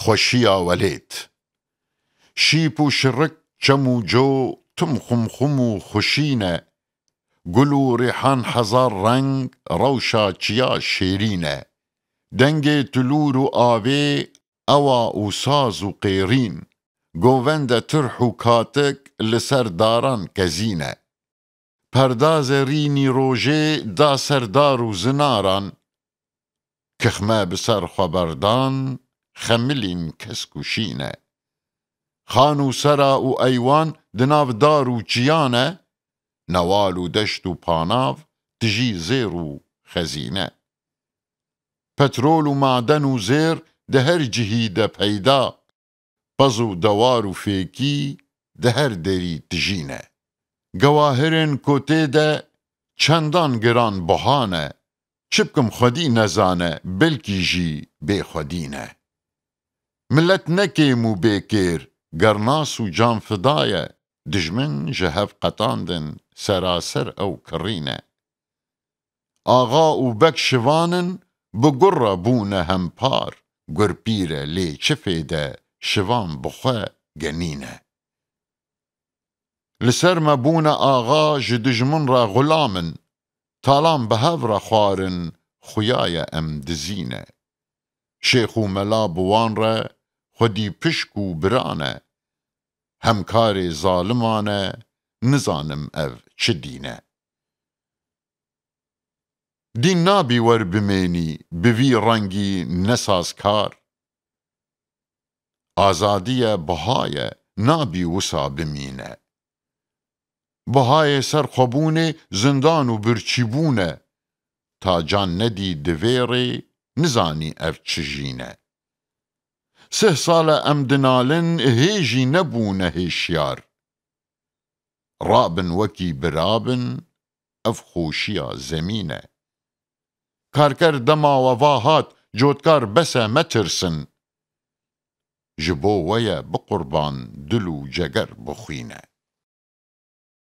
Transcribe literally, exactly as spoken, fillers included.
Xweşiya welêt. Şîp û şirik, çem û co, tim xumxum û xuşî ne. Gul û rêhan hezar reng, rewşa çiya şêrîn e. Dengê tulûr û avê, ewa û saz û qêrîn. Govende tirh û katik, li ser daran kezî ne. Perda zerînî rojê da ser dar û zinaran. Kixme bi ser xwe berdan, xemilîn kesk û şîn e. Xan û sera û eywan di nav dar û çiyan e, newal û deşt û panav tijî zêr û xezîne. Petrol û maden û zêr di her cihî de peyda, pez û dewar û fêkî di her derî tijî ne. Gewahirên ku tê de çendan giran buha ne, çi bikim xwedî nezane, belkî jî bê xwedî ne. Milet ne kêm û bê kêr, ger nas û can fida ye, dijmin ji hev qetandin, seraser ew kirî ne. Axa û beg şivan in, bi gur re bûne hempar, gur pîr e lê çi fêde, şivan bi xwe genî ne. Li ser me bûne axa, ji dijmin re xulam in, talan bi hev re xwarin, xuya ye em dizî ne. Şêx û mela bi wan re xwedî pişk û bira ne, hemkarê zaliman e, nizanim ev çi dîn e. Dîn nabî wer bimênî, bi vî rengî ne sazkar. Azadî ye, biha ye, nabî wisa bimîne. Bihayê serxwebûnê zindan û birçîbûn e. Ta can nedî di vê rê, nizanî ev çi jîn e. Sih sal e em dinalin, hê jî nebûne hêşyar. Rabin wekî birabin, ev xweşiya zemîn e. Karker dema we va hat, cotkar bes e, metirsin. Ji bo we ye biqurban, dil û ceger bixwîne.